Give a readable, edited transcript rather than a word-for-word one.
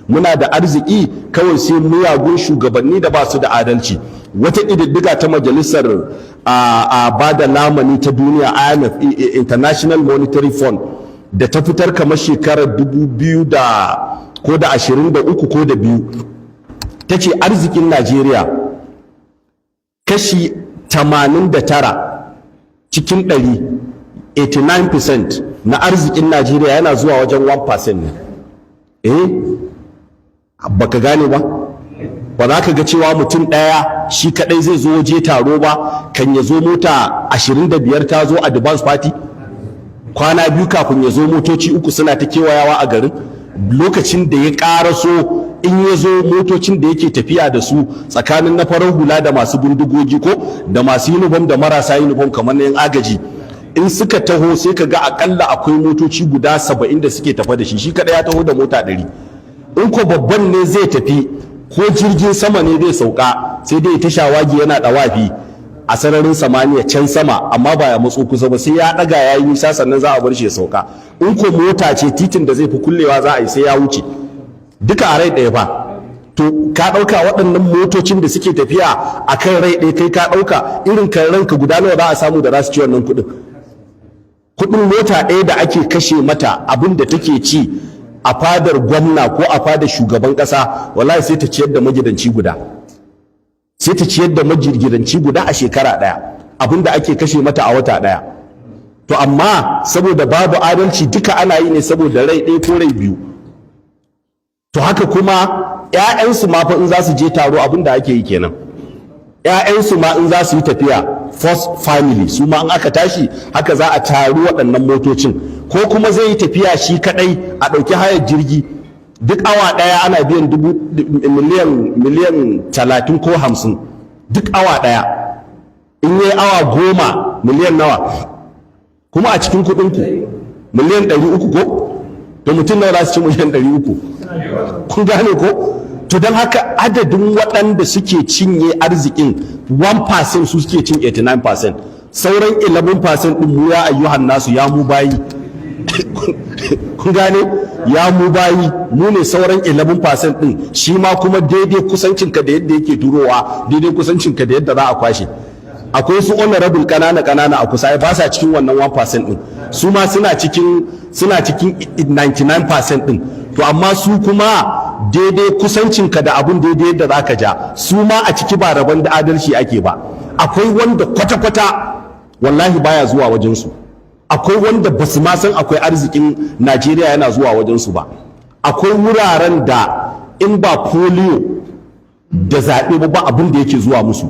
Muna da arziki, kawai sai miyagun shugabanni da ba su da adalci. Wata ƙididdiga ta Majalisar a ba da lamani ta Duniya, IMF, International Monetary Fund, da ta fitar kamar shekarar 2000 da ko da 23 ko da biyu, ta ce arzikin Najeriya kashi 89 cikin 100, 89% na arzikin Najeriya yana zuwa wajen 1% ne. Eh, baka gane ba? Ba za ka ga cewa mutum ɗaya shi kaɗai zai zo waje taro ba, kan ya zo mota 25 ta zo advance party. Kwana 2 kafin ya zo, motoci uku suna ta kewayawa a garin. Lokacin da ya ƙaraso, in ya zo, motocin da yake tafiya da su, tsakanin na farar hula da masu bindigogi, ko da masu uniform da marasa uniform, kamar na yan agaji, in suka taho sai ka ga akalla akwai motoci guda 70 da suke tafa da shi. Shi kaɗai ya taho da mota 100. In ko babban ne zai tafi, ko jirgin sama ne zai sauka, sai dai ta shawagi yana ɗawafi a sararin samaniya can sama, amma ba ya matso kusa ba, sai ya ɗaga ya yi nisa sannan za a bar shi ya sauka. In ko mota ce, titin da zai fi kullewa za a yi sai ya wuce duka a rai ɗaya fa. To ka ɗauka waɗannan motocin da suke tafiya a kan rai ɗaya, kai ka ɗauka irin kan ranka guda nawa za a samu da za su ci wannan kuɗin? Kuɗin mota ɗaya da ake kashe mata, abin da take ci a fadar gwamna ko a fadar shugaban ƙasa, wallahi sai ta ciyar da magidanci guda, sai ta ciyar da magidanci guda a shekara ɗaya, abin da ake kashe mata a wata ɗaya. To amma saboda babu adalci, duka ana yi ne saboda rai ɗaya ko rai biyu. To haka kuma 'ya'yansu ma fa in za su je taro, abin da ake yi kenan. 'Ya'yansu ma in za su yi tafiya, first family, su ma in aka tashi haka za a taru waɗannan motocin. Ko kuma zai yi tafiya shi kadai, a ɗauki hayar jirgi, duk awa ɗaya ana biyan dubu miliyan miliyan 30 ko 50, duk awa ɗaya. In yi awa 10, miliyan nawa? Kuma a cikin kuɗinku, miliyan 300 ko? To mutum nawa za su ci miliyan 300? Kun gane ko? To don haka adadin waɗanda suke cinye arzikin, 1% su suke cin 89%. Sauran 11% ɗin, mu ya ayyuhan nasu, ya mu bayi, kun gane, ya mu bayi, mu ne sauran 11% ɗin. Shi ma kuma daidai kusancinka da yadda yake turowa, daidai kusancinka da yadda za a kwashe. Akwai su honorable kanana kanana a kusa, ba sa cikin wannan 1% din. Su ma suna cikin 99% din. To amma su kuma daidai kusancinka da abun, daidai yadda za ka ja. Su ma a ciki ba rabon da adalci ake ba. Akwai wanda kwata-kwata wallahi baya zuwa wajensu. Akwai wanda ba su ma san akwai arzikin Najeriya yana zuwa wajensu ba. Akwai wuraren da in ba polio da zaɓe ba, ba abin da yake zuwa musu.